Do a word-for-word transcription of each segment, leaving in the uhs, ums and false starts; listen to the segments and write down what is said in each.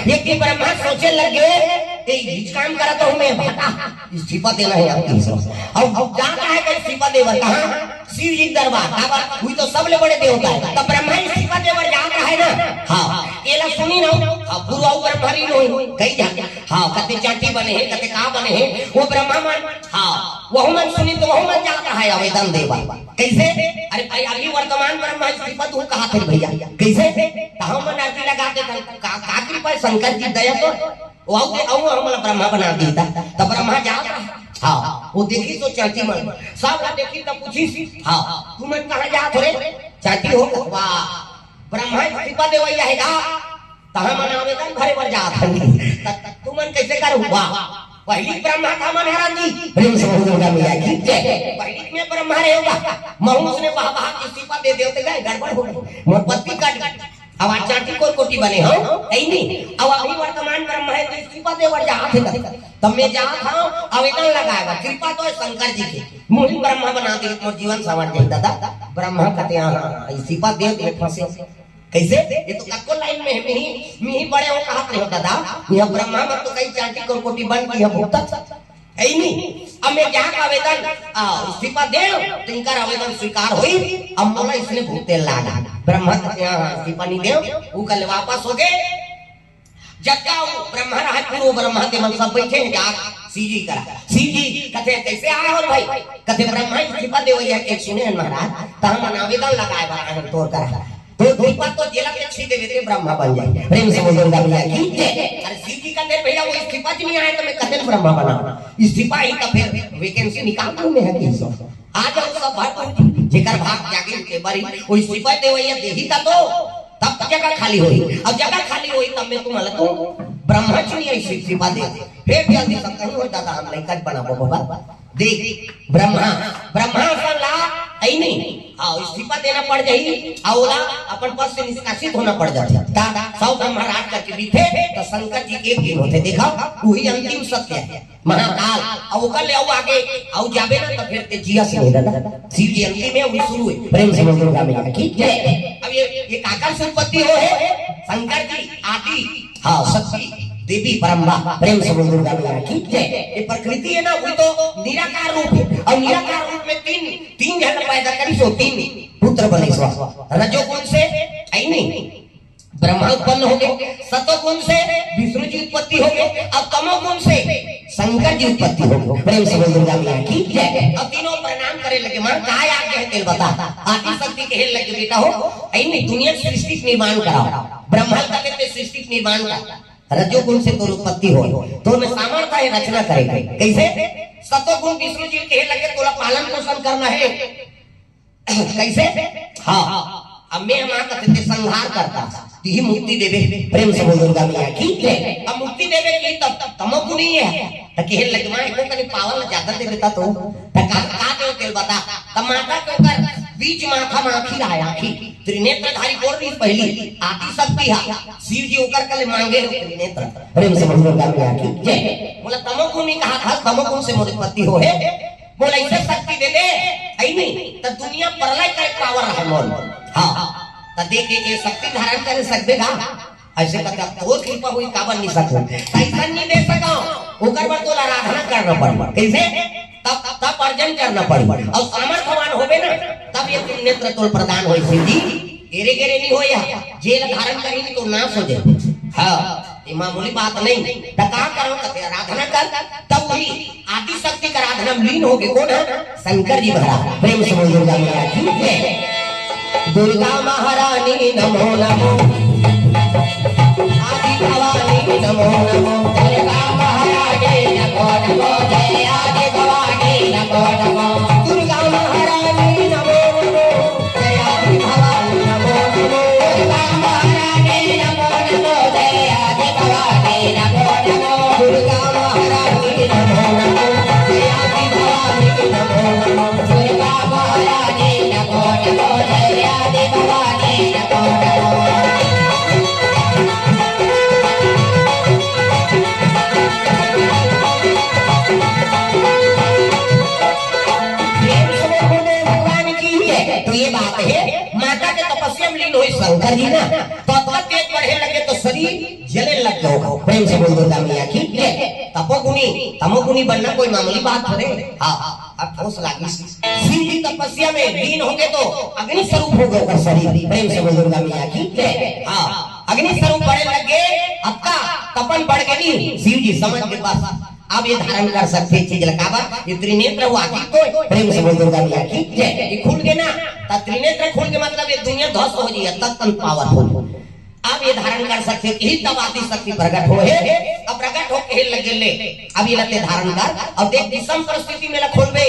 एक दिन ब्रह्मा सोचे लग गए, "ए, इच काम करत हूँ मैं, भाटा, इस्तीफा देना है यार, तीन सौ।" अब, अब जाता है कहीं इस्तीफा देवर, कहाँ? शिव जी के दरबार। काबर? वही तो सबले बड़े देवता है। तब ब्रह्मा इस्तीफा देवर जात रहे ना। हाँ, एला सुनी ना, हाँ, पूरा ब्रह्मा लीन होई, कही जा। हाँ, कते चांटी बने हैं, कते का बने हैं, वो ब्रह्मा मन, हाँ, वहू मन सुनी तो वहू मन जात रहे आवेदन देवर। कैसे? अरे भाई, अभी वर्तमान ब्रह्मा इस्तीफा तू कहा थे भैया, कैसे? तो हम मन अर्जी लगा देते, का, का कृपा शंकर जी दया तो, वो आऊ दे, आऊ हमला ब्रह्मा बना देता, तब ब्रह्मा जात रहा। हाँ, वो देखी तो चांटी मन, सब ला देखी तब पूछी, हाँ, तू मन कहाँ जात हो रे? चांटी हो, वाह, ब्रह्मा इस्तीफा देवैया है गा, त हमन आवेदन भरे बर जात हन। त, त तुमन कैसे करू? वाह, पहली ब्रह्मा था मनहरन जी। प्रेम से बोल दुर्गा मैया की जय। पहली में ब्रह्मा रहे होगा, महूस ने वाह वाह की इस्तीफा दे देते गए, गड़बड़ हो गई, मोर पत्नी कट गई। अब आज चांटी कोर कोटी बने हो, ऐ नहीं। अब अभी वर्तमान ब्रह्मा है तो इस्तीफा दे बर जात है। तब मैं जात हूँ, आवेदन लगाएगा, कृपा तो है शंकर जी की, मुझे ब्रह्मा बना दे, मोर जीवन संवर जाए दादा। ब्रह्मा कहते हैं, हाँ, हाँ, इस्तीफा दे, मैं फंसे। कैसे? ये तो कतको लाइन में है, मिही, मिही बड़े हो कहत रहे हो दादा। यहाँ ब्रह्मा मत तो कहीं चांटी कोर कोटी बन के यहाँ भुगतत है ही नहीं। अब मैं जाके आवेदन, आ, इस्तीफा दे, तो इनका आवेदन स्वीकार होई। अब मोला इसने भुगते लागा। ब्रह्मा कहते हैं, हाँ, हाँ, इस्तीफा नहीं दे, वो कल वापस हो गए। जब का वो ब्रह्मा रहा, पूर्व ब्रह्मा के मन सब बैठे हैं, जाके शिव जी करा। शिव जी कहते हैं, "कैसे आए हो भाई?" कहते, "ब्रह्मा इस्तीफा देवैया के सुने हैं महाराज, तो हम आवेदन लगाए बा हम तोर करा।" तो दीपक तो जेला के छीन देवे ते ब्रह्मा बन जाए। प्रेम से बोल दुर्गा मैया की जय। अरे शिव जी कहते, "भैया वो इस्तीफा जी नहीं आया तो मैं कहते ब्रह्मा बना, इस्तीफा ही तो फिर वैकेंसी निकाल दूं मैं है किसो। आ जाओ सब भर, जेकर भाग जागे के बारी वो इस्तीफा देवैया देही का तो तब जगह खाली होई, अब जगह खाली होई तब मैं तुम्हारा तो ब्रह्मा जी नहीं इस्तीफा दे।" फिर जल्दी सब कहीं हो दादा, हम नहीं कट बनाबो बाबा। देख, ब्रह्मा, ब्रह्मा सा ला, ऐ नहीं, हाँ, इस्तीफा देना पड़ जाही, आ ओला अपन पद से निष्कासित होना पड़ जाथे। ता सौ ब्रह्मा राज करके बीते, तो शंकर जी एक दिन होते, देखा, वही अंतिम सत्य है, महाकाल। अब ओकर ले आऊ आगे, आऊ जाबे ना, तो फिर ते जिया से नहीं रहना। शिव जी अंतिम है, वही शुरू है। प्रेम से बोल दुर्गा मैया की जय। अब ये, ये काकर से उत्पत्ति हो है, शंकर जी आदि हाँ, शक्ति देवी परम्बा, प्रेम से बोल दुर्गा मैया की जय। ये प्रकृति है ना, वो तो निराकार रूप है। और निराकार रूप में तीन, तीन झन पैदा करी सो तीन पुत्र बने सो। रजोगुण से, ऐ नहीं, ब्रह्मा उत्पन्न हो गए, सतोगुण से विष्णु जी उत्पत्ति हो गए, और तमोगुण से शंकर जी उत्पत्ति हो गए। प्रेम से बोल दुर्गा मैया की जय। और तीनों प्रणाम करे लगे, "माँ, काय आज्ञा है तेल बता।" आदि शक्ति कहे लगे, "बेटा हो, ऐ नहीं, दुनिया की सृष्टि के निर्माण कराओ।" ब्रह्मा का कहते सृष्टि के निर्माण का। रजोगुण से तोर उत्पत्ति हो, तोर में सामर्थ्य है रचना करे के। कैसे? सतोगुण विष्णु जी कहे लगे, "तोला पालन पोषण करना है।" कैसे? हाँ, अब मैं माँ कहते संहार करता, तिही मुक्ति देवे। प्रेम से बोल दुर्गा मैया की जय। अब मुक्ति देवे की तब तमोगुण ही है, तो कहे लगे, "माँ, एको कनी पावल ज्यादा दे देता तो।" तो का, का दे तेल बता। तो माता के ओकर बीच माथा माखी रहा, आखी त्रिनेत्रधारी बोल रही पहली आदि शक्ति है, शिव जी ओकर कले मांगे हो त्रिनेत्र। प्रेम से बोल दुर्गा मैया की जय। बोला, "तमोगुण नहीं कहा था, तमोगुण से मोर उत्पत्ति हो है।" बोला, "ऐसे शक्ति दे दे, है नहीं, तो दुनिया प्रलय का एक पावर है मोर।" हाँ, तो देख के ये शक्ति धारण करे सकबे का? ऐसे कहते, "अब तोर कृपा हुई, काबर नहीं सकूं?" ऐसा नहीं दे सका, ओकर बर तोला आराधना करना पड़ेगा। कैसे? तब, तब अर्जन करना पड़ेगा। और सामर्थ्यवान होबे ना, तब ये त्रिनेत्र तोल प्रदान होई शिव जी। एरे गेरे नहीं होई, जेला धारण करी नहीं तो नाश हो जाए। हाँ, ये मामूली बात नहीं। तो का करो, कहते आराधना कर, तब वही आदि शक्ति का आराधना में लीन होके कौन है? शंकर जी महाराज। प्रेम से बोल दुर्गा मैया की जय। दुर्गा महारानी नमो नमो, आदि भवानी नमो नमो। दुर्गा महारानी नमो नमो, जय आदि भवानी नमो नमो। दुर्गा महारानी नमो नमो, जय आदि भवानी नमो नमो। दुर्गा महारानी नमो नमो, जय आदि भवानी नमो नमो। दुर्गा महारानी नमो नमो, जय आदि भवानी नमो नमो। दुर्गा महारानी नमो नमो, जय आदि भवानी नमो नमो। प्रेम से बोल भगवान की जय। तो ये बात है, माता के तपस्या में लीन हुई शंकर जी ना, तो तब तेज बढ़े लगे तो शरीर जले लग गए होगा। प्रेम से बोल दुर्गा मैया की जय। तपोगुनी, तमोगुनी बनना कोई मामूली बात थोड़े। हाँ, अब ठोस लागी। शिव जी तपस्या में लीन होंगे तो अग्नि स्वरूप हो गए ओकर शरीर। प्रेम से बोल दुर्गा मैया की जय। हाँ, अग्नि स्वरूप बढ़े लग गए, अतका तपन बढ़ गई। शिव जी समझ के बस अब ये धारण कर सकथे चीज ला। काबर? ये त्रिनेत्र वो आखिर तो प्रेम से बोल दुर्गा मैया की जय। ये खुल गए ना, त त्रिनेत्र खुल के मतलब ये दुनिया ध्वस्त हो जाइए, तब तन पावरफुल। अब ये धारण कर सकथे, यही तब आदि शक्ति प्रकट हो हे। अब प्रकट हो कहे लगे ले, अब ये लते धारण कर, और देख विषम परिस्थिति में ला खोलबे,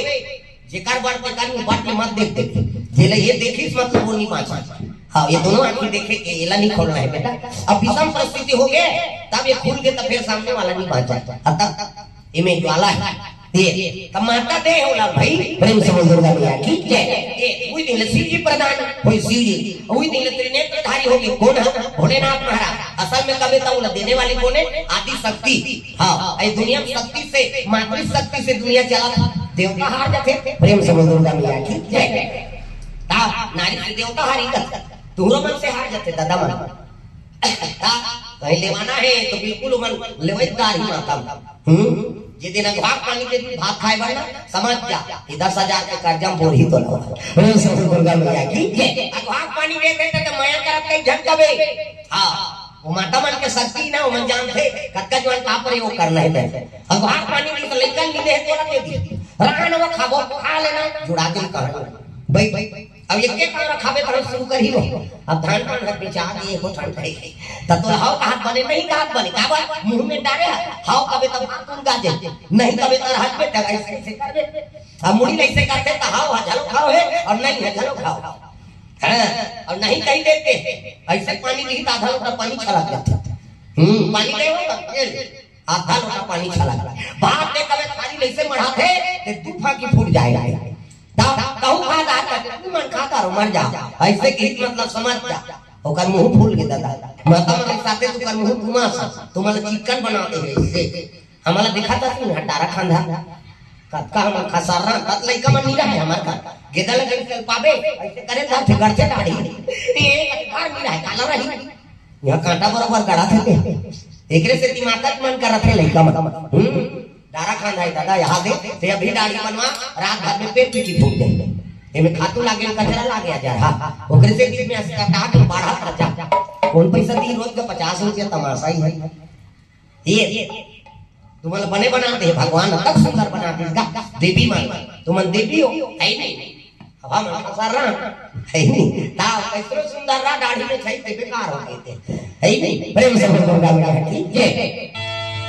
जेकर बर तेकर मुंह बाटी मत देख देख, जेला ये देखिस मतलब वो नहीं बांचा। हाँ, ये दोनों आंखी देखे के एला नहीं खोलना है बेटा। अब विषम परिस्थिति हो गए, तब ये खुल के तब फिर सामने वाला नहीं बांचा। अब तब इमे ज्वाला है। ये, तब माता दे होला भाई, प्रेम से बोल दुर्गा मैया की जय। ये, वही दिन ले शिव जी प्रधान होई शिव जी, वही दिन ले त्रिनेत्रधारी हो गए। कौन है? भोलेनाथ महाराज। असल में कबे तो उला देने वाली कौन है? आदि शक्ति। हाँ, ये दुनिया में शक्ति से, मातृ शक्ति से दुनिया चला था। देवता हार जाते, प्रेम से बोल दुर्गा मैया की जय। ता नारी से देवता हारी का, तुहरो मन से हार जाते दादा मन। ता कहीं लेवाना है तो बिल्कुल मन लेवेदार ही माता। हम्म, जे दिन अगवाक पानी दे दी भात खाए बर ना, समझ जा कि दस हजार के कर्जा में बोर ही तो लगा। प्रेम से बोल दुर्गा मैया की जय। अगवाक पानी दे देते तो मया करत कहीं झन कबे। हाँ, वो माता मन के शक्ति ना, वो मन जानते कतका जवान का प्रयोग करना है तेरे। अगवाक पानी दी तो लइका नी दे तोला दे दी। रान वो खाबो, खा लेना, जुड़ा के कहा। भाई, भाई, अब एक एक काम खाबे तो शुरू कर ही हो। अब धान पान हर बेचा दिए हो ठंड है। तब तो हाव कहात बने, नहीं कहात बने, काबर? मुंह में डारे है। हाव कबे तब हाथ उनका दे, नहीं कबे तो हाथ में दे, ऐसे, ऐसे कर दे। अब मुड़ी ऐसे करते तो हाव, हाव, झलो खाओ है, और नहीं है, झलो खाओ। हाँ, और नहीं कही देते, ऐसे पानी नहीं तो आधा लोटा पानी छलक जाता। हम्म, पानी दे हो तो ये ले, आधा लोटा पानी छलक। बाप ने कबे थाली ऐसे मढ़ाते, ते दू फांकी फूट जाए। ता, कहू खा जा, तू मन खा करो, मर जा। ऐसे गीत मतलब समझ जा। ओकर मुंह फूल के दादा। माता मन साथे तू कर मुंह घुमा सा, तू मन चिकन बना दे ऐसे। हमला दिखा था तू हटारा खांधा। कतका हम खसारा, कत लइका मन नी रहे हमार का। गेदा लगे चल पाबे, ऐसे करे था, फिर करते दाढ़ी। ते घर नी रहे, काला रही। यहाँ कांटा बरोबर गड़ा थे ते। एकरे से दिमाग मन करत हे लइका मन। हम्म, डारा खांधा है दादा, यहाँ दे, ते अभी दाढ़ी बनवा, रात भर में पेट पीटी फूट जाए। एमे खातू लागे, कचरा लागे, अजर, हाँ। ओकरे से बीच में अस्पताल में बाढ़ा खर्चा। कौन पैसा दी रोज का पचास रुपया तमाशा ही है। ये, तुमन बने बना दे, भगवान तक सुंदर बना दे इसका। देवी मन, तुमन देवी हो, है नहीं? अब हम खसर रहा, है नहीं? ता कैसरो सुंदर रहा, दाढ़ी में छई ते बेकार हो गए थे, है नहीं? प्रेम से बोल दुर्गा मैया की जय।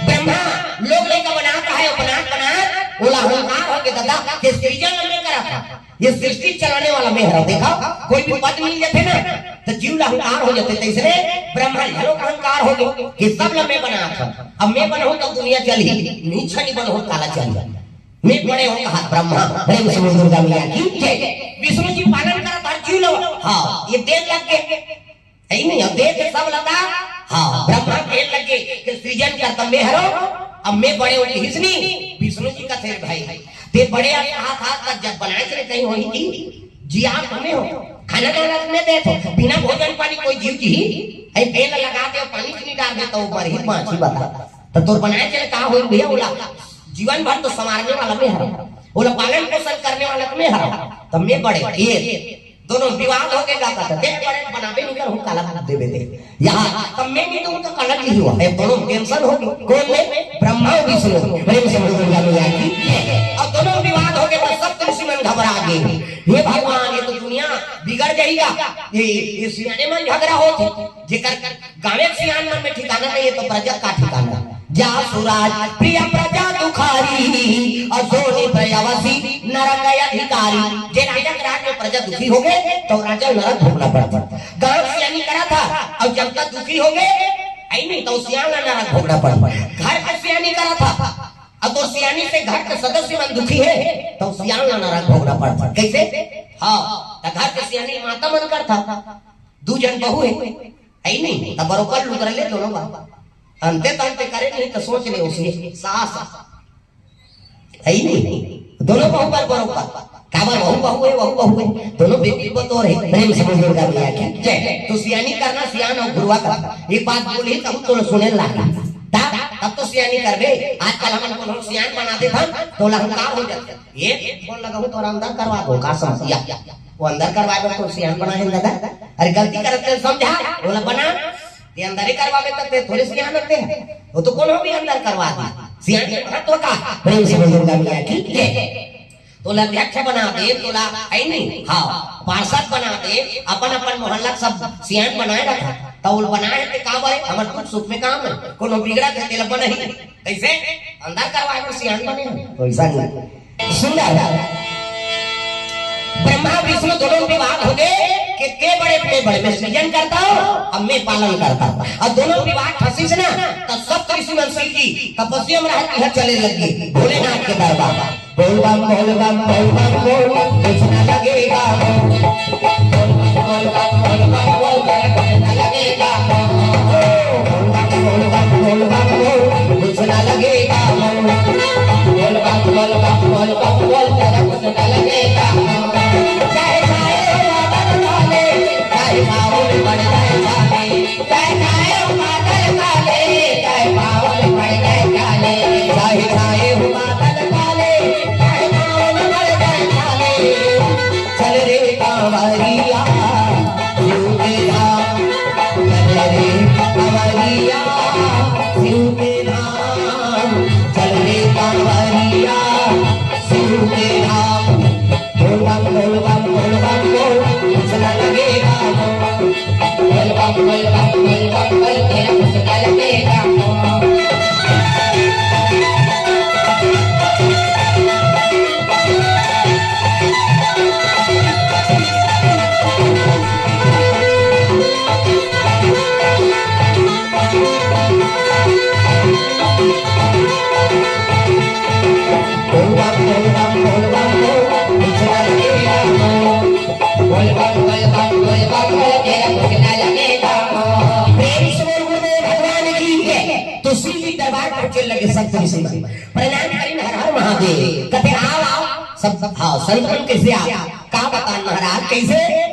ब्रह्मा लोग लेकर बनाता है, बनात बनात ओला अहंकार हो के दादा के सृजन में करा था। ये सृष्टि चलाने वाला मैं हरव। देखा, कोई भी पद मिल जाते ना, तो जीव ला अहंकार हो जाते। तो इसलिए ब्रह्मा घलो का अहंकार हो गए कि सब ला मैं बनात हूँ। अब मैं बनहूँ तो दुनिया चलही, नीचा नहीं बनहूँ, काला चलही। मैं बड़े हूँ कहा ब्रह्मा। प्रेम से बोल दुर्गा मैया की जय। विष्णु जी पालन करत हर जीव लो। हाँ, ये देर लग गए। है नहीं, अब देर से सब लगा। हाँ, ब्रह्मा कहे लगे कि सृजन करता मैं हरो, अब मैं बड़े हूँ हिसनी। विष्णु जी का थे भाई, ते बड़े हाथ हाथ तक जब बनाए चले कहीं होई की जी आप हमें हो। खाना दाना में दे तो बिना भोजन पानी कोई जीव जी, ऐ बेल लगा दे, पानी नहीं डाल दे तो मर ही बाँची बता। तो तोर बनाए चले का होई भैया बोला, जीवन भर तो संवारने वाला मैं हरो, बोला पालन पोषण करने वाला तो मैं हरो, तो मैं बड़े ये दोनों विवाद हो गए, का कहता, "देख बड़े बनाबे नहीं कर, हूँ काला देबे दे।" यहाँ तब मैं नहीं दूँ तो काला नहीं हुआ। ये दोनों टेंशन हो गई। कौन ले? ब्रह्मा और विष्णु। प्रेम से बोल दुर्गा मैया की। अब दोनों विवाद हो गए, बस सब ऋषि मन घबरा गए। हे भगवान, ये तो दुनिया बिगड़ जाएगा। ये, ये सियाने मन झगड़ा हो थे, जेकर गाँव के सियान मन में ठिकाना नहीं है, तो प्रजा का ठिकाना? जा सुराज प्रिय प्रजा दुखारी, और सोनी प्रयावसी नरक अधिकारी। जे राजा के राज में प्रजा दुखी हो गए, तो राजा नरक भोगना पड़ता। गाँव सियानी करा था, और जनता दुखी हो गए, ऐ नहीं तो सियान ला नरक भोगना पड़ता। घर के सियानी करा था, अब तो सियानी से घर के सदस्य मन दुखी है, तो सियान ला नरक भोगना पड़ता। कैसे? हाँ, तो घर के सियानी माता मन करता, दू जन बहू है, है नहीं, तो बरोबर लुगरा ले दोनों बाप। अंते तंते करे नहीं तो सोच ले उसी सास, है नहीं? दोनों बहू बर बरोबर। काबर वहू बहू हे, वहू बहू हे, दोनों बेटी बतोर हे। प्रेम से बोल दुर्गा मैया की जय। तो सियानी करना, सियान अउ गुरुआ करना। एक बात बोलही तब तो सुने लागे। तब, तब तो सियानी करबे। आजकल हमन कोनो सियान बना देथन, तो ओला अहंकार हो जाथे। ये फोन लगाहूं तो अंदर करवा दो, का समस्या? वो अंदर करवाए बर तो सियान बनाए हे दादा। अरे गलती करत हे समझा, ओला बना। ये अंदर ही करवावे तब ते थोड़े सियान होते हैं। वो तो कोनो भी अंदर करवा दी। सियान के महत्व का? प्रेम से बोल दुर्गा मैया की जय। तोला अध्यक्ष बना दे, तोला, है नहीं? हाँ, पार्षद बना दे, अपन अपन मोहल्ला सब सियान बनाए रखा। तो वो बनाए हे ते का बरे? हमर दुख सुख में काम हे। कोनो बिगड़त हे, तेला बनही। कैसे? अंदर करवाए बर सियान बने हे। वैसा नहीं। सुंदर। ब्रह्मा विष्णु दोनों विवाद हो गए कि ते बड़े, ते बड़े, मैं सृजन करता हूँ, अब मैं पालन करता हूँ। और दोनों विवाद फंसिस ना, तब सब ऋषि मन शिव जी तपस्या में रह के चले लगे भोलेनाथ के दरबार। बोल बम, बोल बम, बोल बम, बोल, कुछ न लगेगा। बोल बम, बोल बम, बोल बम, बोल, कुछ न लगेगा। बोल बम, बोल बम, बोल बम, बोल, कुछ न लगेगा। बोल बम, बोल बम, बोल बम, बोल, कुछ न लगेगा। चाहे खाए हो बादल वाले, चाहे बाबुल बन जाए जाने। चाहे छाए हो बादल काले, चाहे बावल पड़ जाए काले। चाहे छाए हो बादल काले, चाहे बावल पड़ जाए काले। चल रे कांवरिया, शिव के धाम। चल रे कांवरिया, शिव के धाम। चल रे कांवरिया, शिव के धाम। बोल बम, बोल बम, बोल बम, बोल, कुछ न लगेगा। बोल बम, बोल बम, बोल बम, बोल, तेरा कुछ न लगेगा। बोल बम, बोल बम, बोल बम, बोल, कुछ न लगेगा। बोल बम, बोल बम, बोल बम, बोल, तेरा कुछ न लगेगा। प्रेम से बोल गुरुदेव भगवान की जय। तो शिव जी दरबार पहुंचे लगे संत ऋषि मन। प्रणाम करिन, हर हर महादेव। कथे, "आओ, आओ।" सब, हाँ, संत मन कैसे आ? का बतान महाराज, कैसे?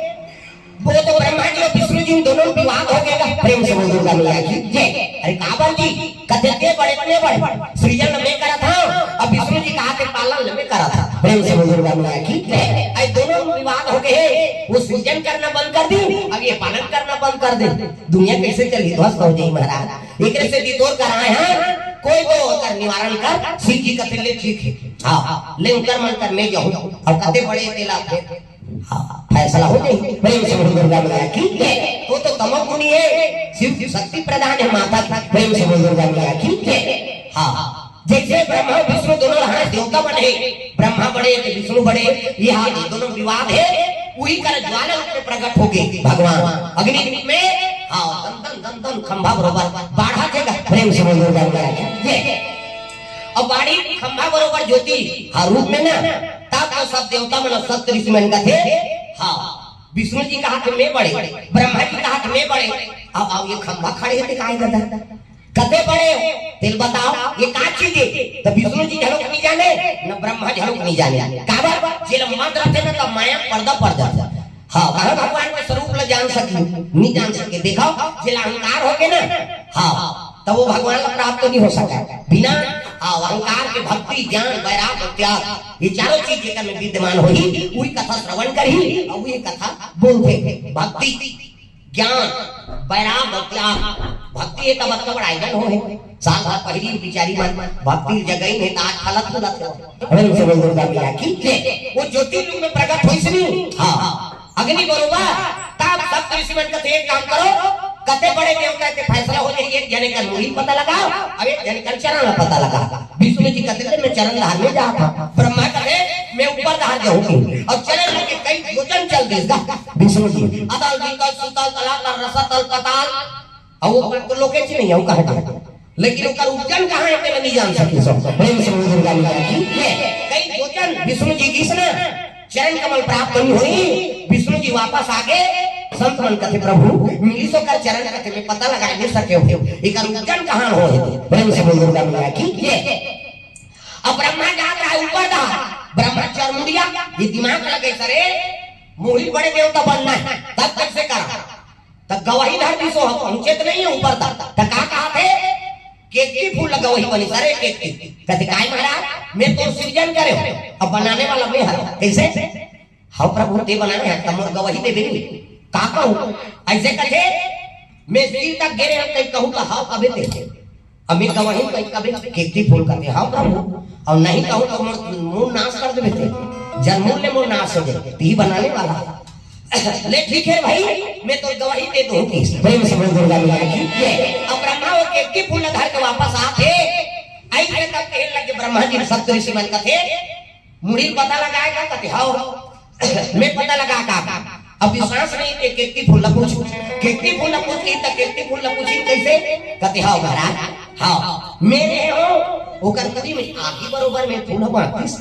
वो तो ब्रह्मा जी और विष्णु जी, उन दोनों में विवाद हो गया। प्रेम से बोल दुर्गा मैया की जय। अरे काबर जी, कथे ते बड़े, ते बड़े, सृजन मैं करत हंव, अब विष्णु जी कहा के पालन मैं करत हंव। प्रेम से बोल दुर्गा मैया की जय। अरे दोनों में विवाद हो गए, वो सृजन करना बंद कर दी, अब ये पालन करना बंद कर दे। दुनिया कैसे चली, ध्वस्त हो जाई महाराज। एकरे से दितोर कराए हैं, कोई तो ओकर निवारण कर। शिव जी कथे ले ठीक है, हाँ, ले उनकर मन कर, मैं जाहूं। अब कथे बड़े तेला फिर हाँ, फैसला हो जाए। प्रेम से बोल दुर्गा मैया की जय। तो, तो तमोगुणी है, शिव शक्ति प्रधान है माता की। प्रेम से बोल दुर्गा मैया की जय। हाँ, जैसे ब्रह्मा विष्णु दोनों हाथ देवता बने, ब्रह्मा बड़े तो विष्णु बड़े, ये हाथ दोनों विवाद है, वही कर ज्वाला रूप में प्रकट हो गए भगवान अग्नि रूप में। हाँ, दन दन दन दन खंभा बरोबर बाढ़ा देगा। प्रेम से बोल दुर्गा मैया की जय। अब बाढ़ी खंभा बरोबर ज्योति, हाँ, रूप में ना, तब तो सब देवता मन, सब ऋषि मन कथे, हाँ, विष्णु जी कहा कि मैं बड़े, ब्रह्मा जी कहा कि मैं बड़े। अब, अब ये खंभा खड़े हे ते काय दादा? कते बड़े हो? तेल बताओ, ये का चीज है? तो विष्णु जी झलक नहीं जाने, न ब्रह्मा झलक नहीं जाने। काबर? जेला मत रखे ना, तब माया पर्दा पड़ जाता। हाँ, कहाँ भगवान के स्वरूप ला जान सकी? नहीं जान सके। देखो, जेला अहंकार हो गए ना, हाँ, तब वो भगवान ला प्राप्त नहीं हो सका। बिना, हाँ, अहंकार के भक्ति, ज्ञान, वैराग, त्याग, ये चारों चीज जेकर में विद्यमान होही, वही कथा श्रवण करही और वही कथा बोलथे। भक्ति, ज्ञान, वैराग और त्याग। भक्ति हे तब अतका बड़ा आयोजन होहे। साल भर पहिली बिचारी मन भक्ति जगई हे, त आज फलत फूलत हे। अरे उसे बोल दुर्गा मैया की जय। वो ज्योति रूप में प्रकट होइस नी। हाँ। अग्नि बरोबर, तब सब ऋषि मन कथे, "एक काम करो, कते बड़े देवता के फैसला हो जाए, एक जने का मुड़ी पता लगाओ, अब एक जने का चरण का पता लगा।" विष्णु जी कथे, "मैं चरण धार में जात हंव।" ब्रह्मा कथे, "मैं ऊपर धार जाहूं।" और चरण लेके कई योजन चल देस गा विष्णु जी। अतल वितल सुतल तलातल रसतल पताल, और वो तो लोके च नहीं है, वो कहाँ जाए? लेकिन ओकर उज्जैन कहाँ हे, तेला नहीं जान सके सब। प्रेम से बोल दुर्गा मैया की जय। कई योजन विष्णु जी गिस ना, चरण कमल प्राप्त नहीं होई, विष्णु जी वापस आगे, संत मन कथे, "प्रभु, मिलिस ओकर चरण," कथे, "मैं पता लगा नहीं सके हो, एकर उज्जैन कहाँ हो?" प्रेम से बोल दुर्गा मैया की जय। अब ब्रह्मा जात रहा ऊपर दा, ब्रह्मा चरमुड़िया, ये दिमाग लगे सरे, मुड़ी बड़े देवता बनना है, तब कैसे करा? तब गवाही धर दी सो हम पहुंचे तो नहीं है ऊपर तक, तो का कहा थे? केकती फूल ला गवाही बनी सरे, केकती। कहते, "काय महाराज, मैं तो सृजन करे हो, अब बनाने वाला मैं हूँ।" कैसे? "हाँ प्रभु, ते बनाने हैं, तब मोर गवाही देबे नहीं।" का कहूँ? ऐसे कहे, "मैं सिर तक गिरे हम कहीं कहूँ तो हाँ कबे ते।" अब मैं गवाही कहीं कबे केकती फूल कहते, "हाँ प्रभु।" और नहीं कहूँ तो मोर, मोर नाश कर देबे ते। जन्मूल ले मोर नाश हो जाए, ती बनाने वाला। "ले ठीक है भाई, मैं तो गवाही दे दूँ।" प्रेम से बोल दुर्गा मैया की जय। अब ब्रह्मा वो केकती फूल धर के वापस आते, आई के तब कहे लगे ब्रह्मा जी, सब ऋषि मन कथे, "मुड़ी पता लगाएगा?" कथे, "हाँ।" "मैं पता लगा का।" अब विश्वास नहीं के केकती फूल ला पूछ, केकती फूल ला पूछ की, त केकती फूल ला पूछी कैसे? कथे, "हाँ महाराज, हाँ, मेरे हो।" ओकर मुड़ी में आगी बरोबर में फूल बांटिस,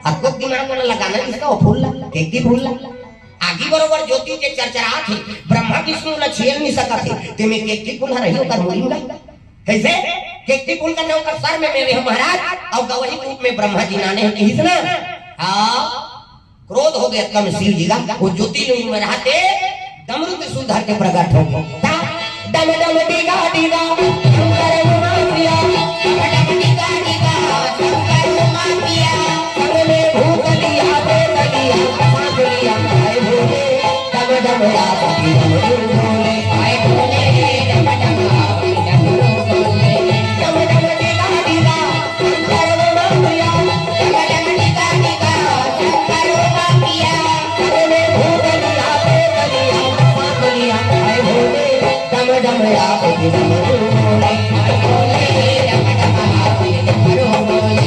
अब तो दिमाग वाला लगाना इसका वो फूल ला, केकती फूल ला। आगी बरोबर ज्योति के चरचरात हे, ब्रह्मा विष्णु ला छेल नहीं सकत हे, ते में केकती फूल रही ओकर मुड़ी में। कैसे? केकती फूल का ओकर सर में मेरे हो महाराज, और गवाही रूप में ब्रह्मा जी नाने हो किहिस ना। हाँ, क्रोध हो गया तब शिव जी का, वो ज्योति में रहते डमरू त्रिशूल धर के प्रकट हो गए। ता डम डम डीगा डीगा शंकर उमा पिया, डम डम डीगा डीगा शंकर उमा पिया, सब में भूत लिया, प्रेत लिया, सांप लिया, आए भोले, डम डम या सखी डमरू बोले, आए भोले, डम डम या सखी डमरू बोले, डम डम डीगा डीगा शंकर उमा पिया, डम डम डीगा डीगा शंकर उमा पिया, सब में भूत लिया, प्रेत लिया, सांप लिया, आए भोले, डम डम या सखी डमरू बोले, आए भोले, डम डम या सखी डमरू बोले।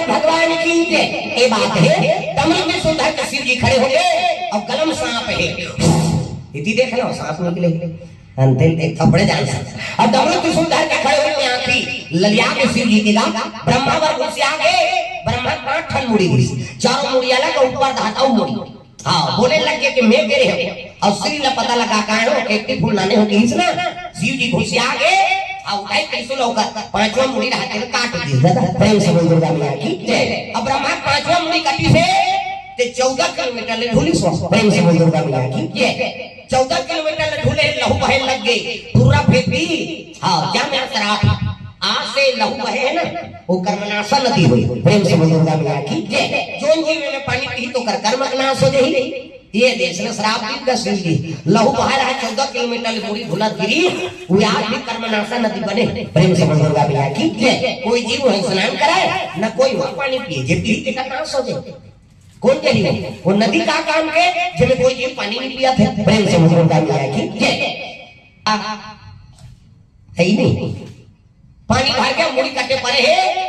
भगवान की जय। ये बात है, डमरू त्रिशूल धर के शिव जी खड़े हो गए और गला में सांप है। इति देख लो, सांप निकले। अंतिम एक थपड़े जान से। अब डमरू त्रिशूल धर के खड़े हो गए, आंखी ललिया के शिव जी के गा, ब्रह्मा बर घुसिया गए, ब्रह्मा पांच ठन मुड़ी दिस, चारों मुड़ी अलग और ऊपर धाता मुड़ी। हाँ, बोले लग गए कि मैं गिरे हूँ। और श्री ला पता लगा कहा हो, केकती फूल नाने हो किहिस ना, शिव जी घुसिया गए, और उठाई त्रिशूल होकर पांचवा मुड़ी रहा के काट दिस। दादा, प्रेम से बोल दुर्गा मैया की जय। अब ब्रह्मा पांचवा मुड़ी कटी से, ते चौदह किलोमीटर ले ढूली सो। प्रेम से बोल दुर्गा मैया की जय। चौदह किलोमीटर ले ढूले, लहू बहे लग गए, पूरा फेंक दी। हाँ, क्या मेरा श्राप? आज से लहू बहे है ना, वो कर्मनाशा नदी हुई। प्रेम से बोल दुर्गा मैया की जय। जोन जीव में पानी पी तो कर कर्म नाश हो जाई। ये देश ने श्राप दी का शिव जी। लहू बहा रहा है चौदह किलोमीटर ले पूरी भुला गिरी, वो आज भी कर्मनाशा नदी बने। प्रेम से बोल दुर्गा मैया की जय। कोई जीव वहाँ स्नान कराए, न कोई वहाँ पानी पिए, जे पी के नाश हो जाए। कौन जरी हो? वो नदी का काम के, जेमे कोई जीव पानी नहीं पिया थे। प्रेम से बोल दुर्गा मैया की जय। आ, है ही नहीं। पानी भर के मुड़ी कटे पड़े है।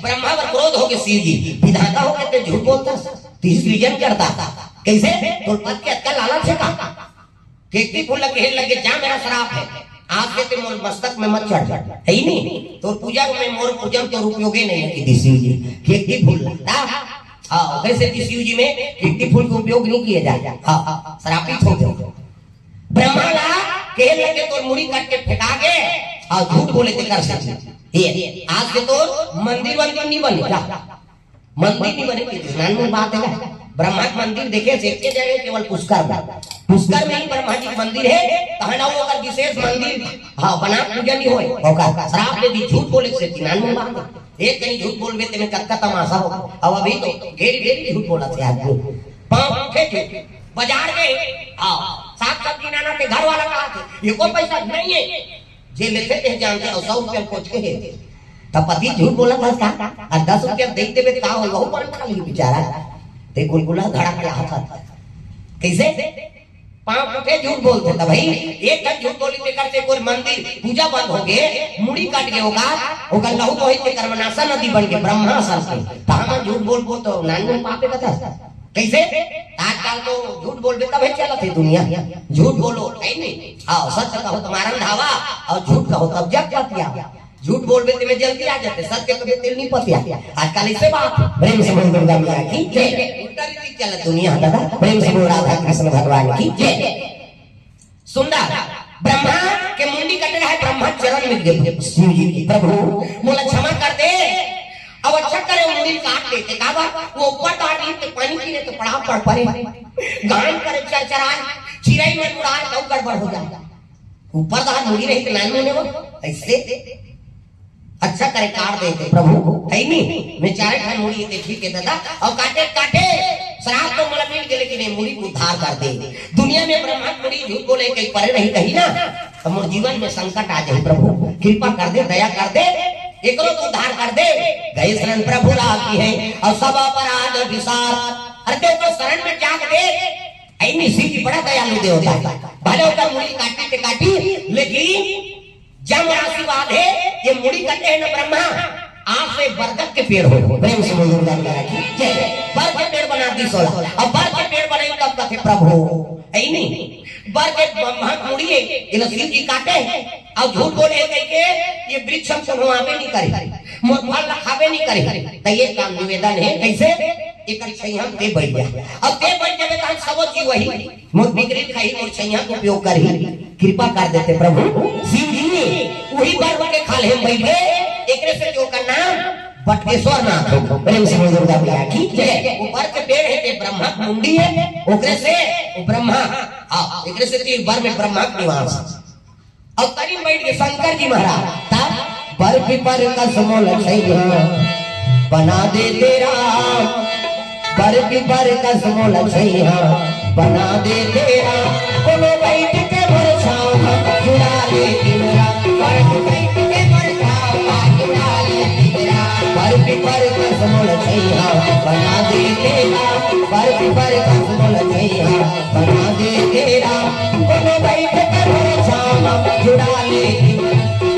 ब्रह्मा पर क्रोध हो गए शिव जी। विधाता हो के ते झूठ बोलता, तीस सृजन करता। कैसे? तो पद के अक्कल लालच है का? केकती फूल लगे, लगे जा, मेरा श्राप है, आज से ते मोर मस्तक में मत चढ़। है ही नहीं। तो पूजा में मोर पूजन तो उपयोगे नहीं है कि शिव जी। केकती फूल लगता। हाँ, वैसे कि शिव जी में केकती फूल का उपयोग नहीं किया जाए। हाँ, श्रापित हो गए। ब्रह्मा ला कहे लगे, "तोर मुड़ी काट के फेंका गे, अउ झूठ बोले ते कर सकते।" ये, आज के तोर मंदिर वंदिर नहीं बने का? मंदिर नहीं बने, कितना अनमोल बात है का? ब्रह्मा के मंदिर देखे से एक जगह केवल पुष्कर में। पुष्कर में ही ब्रह्मा जी के मंदिर है, तहाँ ना वो अगर विशेष मंदिर, हाँ, बना पूजा नहीं होए, होगा। श्राप दे दी, झूठ बोले से कितना अनमोल बात है। एक कहीं झूठ बोलबे ते में कतका तमाशा हो। अब अभी तो ढेरी ढेरी झूठ बोला थे आदमी। पाँव उठे थे, बाजार गए, हाँ, साग सब्जी लाना थे, घर वाला कहा थे, "ये कोई पैसा नहीं है।" जे लेथे ते जानथे, अउ सौ रुपया कोच के हे। त पति झूठ बोलत हस का? अउ दस रुपया दे देबे त का होई? वहू पान खा लेही बेचारा। ते गुलगुला धड़क के हाथ हाथ। कैसे? पाँव उठे झूठ बोलथे। त भाई, एक ठन झूठ बोली तेकर से कोई मंदिर पूजा बंद हो गे, मुड़ी कट गे ओकर, ओकर लहू बोही ते कर्मनाशा नदी बन गे, ब्रह्मा सर से। त हमन झूठ बोल बोल तो नान में पापे कथा। कैसे? आज तो झूठ बोलबे तभे चलत हे दुनिया। झूठ बोलो, है नहीं? हाँ, सच कहो तो मारन धावा, और झूठ कहो तब जग पतिया। झूठ बोलबे तेमे जल्दी आ जाथे, सच के कभे तेल नहीं पतिया। आजकल इसे बात। प्रेम से बोल दुर्गा मैया की जय। उल्टा रीति चलत दुनिया दादा। प्रेम से बोल राधा कृष्ण भगवान की जय। सुंदर। ब्रह्मा के मुंडी कटे रहे, ब्रह्मा चरण में गिर गए शिव जी के, "प्रभु, मोला क्षमा कर दे।" अब अच्छा करे मुंडी काट देते, का बा? वो ऊपर डाल दी तो पानी पीने तो पड़ा पड़ पड़े, गान करे चरचराए, चिरई मन उड़ाए, तो गड़बड़ हो जाए। ऊपर डाल मुंडी रही तो नान होने वो ऐसे अच्छा करे काट देते प्रभु, है नी? मैं चारे ठन मुड़ी देते, ठीक है दादा। और काटे काटे, श्राप तो मोला मिल गए, लेकिन ये मुड़ी को उद्धार कर दे। दुनिया में ब्रह्मा मुड़ी झूठ बोले, कहीं परे नहीं कहीं ना, तो मोर जीवन में संकट आ जाए प्रभु, कृपा कर दे, दया कर दे, एकरो तो उद्धार कर दे। गए शरण प्रभु राखिहैं, और सब अपराध बिसार। अरे तो, तो शरण में जाग दे, ऐनी शिव जी बड़ा दयालु देवता है। भले ओकर मुड़ी काटी ते काटी, लेकिन जब आशीर्वाद है, ये मुड़ी कटे है ना ब्रह्मा, आज से बरगद के पेड़ हो। प्रेम से बोल दुर्गा मैया की जय। बर के पेड़ बना दी सोला। अब बर के पेड़ बने तब कथे प्रभु, ऐनी बर के ब्रह्मा मुड़ी है, ये लो शिव जी काटे हैं, और झूठ बोले हैं कह के, ये वृक्ष हम सुनवावे नहीं करे, मोर फल रखावे नहीं करे। तो ये काम निवेदन है, कैसे? एकर छैया ते बैठ जा। अब ते बैठ जाबे, तहन सबो जीव वही मोर बिगड़ी खाही, मोर छैया के उपयोग करही। कृपा कर देते प्रभु शिव जी, वही बर के खाल्हे में बैठ गए। एकरे से जो का नाम बटकेश्वर नाथ हो। प्रेम से बोल दुर्गा मैया की जय। वो बर के पेड़ है, ये ब्रह्मा के मुंडी है, ओकरे से वो ब्रह्मा, हाँ, एकरे से तीन बर में ब्रह्मा के निवास। अब तरी में बैठ के शंकर जी महाराज, तब बर पीपर कस मोल छैया बना देते राम, बर पीपर कस मोल छैया बना देते राम। कोनो बैठ के मोर छाँव म जुड़ा लेतिन राम, बर बैठ के मोर छाँव म जुड़ा लेतिन राम, बर पीपर कस मोल छैया बना देते राम, बर पीपर कस मोल छैया बना देते राम। कोनो बैठ के मोर छाँव म जुड़ा लेतिन,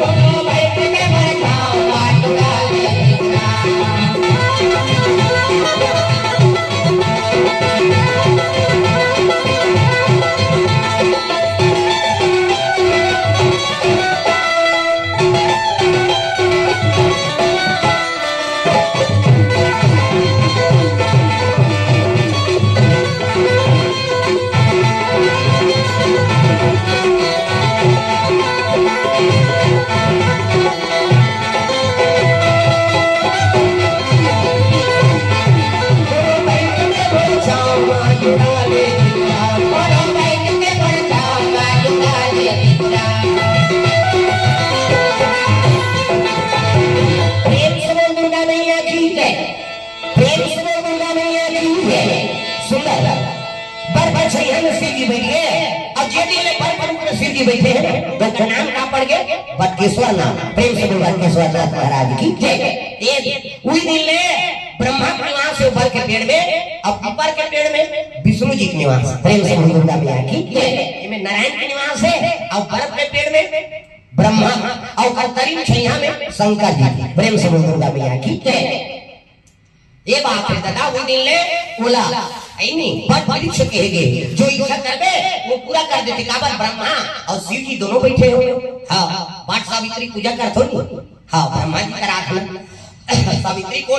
कोनो बैठ के मोर छाँव म जुड़ा लेतिन राम। प्रेम से बोल दुर्गा मैया की जय। प्रेम से बोल दुर्गा मैया की जय। सुंदर। बर पर छैया में शिव जी बैठ गए। अब जे दिन ले बर पर ऊपर शिव जी बैठे हैं, तो नाम का पड़ गए? बटकेश्वर नाथ। प्रेम से बोल बटकेश्वर नाथ महाराज की जय। ये उही दिन ले ब्रह्मा के निवास है बर के पेड़ में, अब बर के पेड़ में विष्णु जी के निवास। प्रेम से बोल दुर्गा मैया की जय। इमे नारायण के निवास है, और बर के पेड़ में ब्रह्मा, और करीब छैया में शंकर जी। प्रेम से बोल दुर्गा मैया की जय। ये बात है दादा, वो दिन ले ओला, ऐनी, बट वृक्ष कहे गए, जो इच्छा करबे, वो पूरा कर देते। काबर ब्रह्मा और शिव जी दोनों बैठे हो। हाँ, पाठ सावित्री पूजा करथो नी। हाँ, ब्रह्मा जी करा आखना। सावित्री को